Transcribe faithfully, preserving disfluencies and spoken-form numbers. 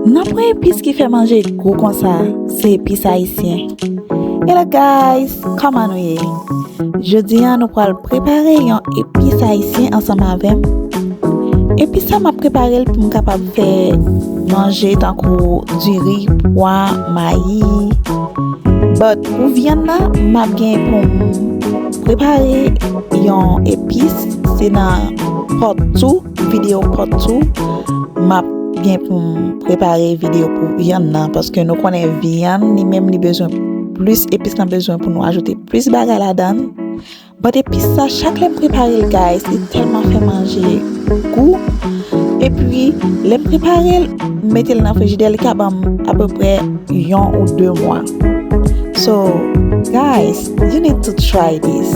Nan pwen epis ki fè manje gou konsa, se epis ayisyen. Hello guys, kòman nou ye? Jodi a nou pral prepare yon epis ayisyen ansanm avè m. Epis sa m ap prepare l pou m kapab fè manje tankou diri, pwa, mayi. But pou vyann nan, m ap gen pou m prepare yon epis, se nan part two, videyo part two, m ap gen pou m prepare videyo pou vyann nan, paske nou konnen vyann li menm li bezwen plis, epis lan bezwen pou nou ajoute plis bagay ladan l. But epis sa, chak lè m prepare l, guys, li tèlman fè manje gou. Epi lè m prepare l, m mete l nan frijidè, li ka ban m apeprè yon ou de mwa. So, guys, you need to try this.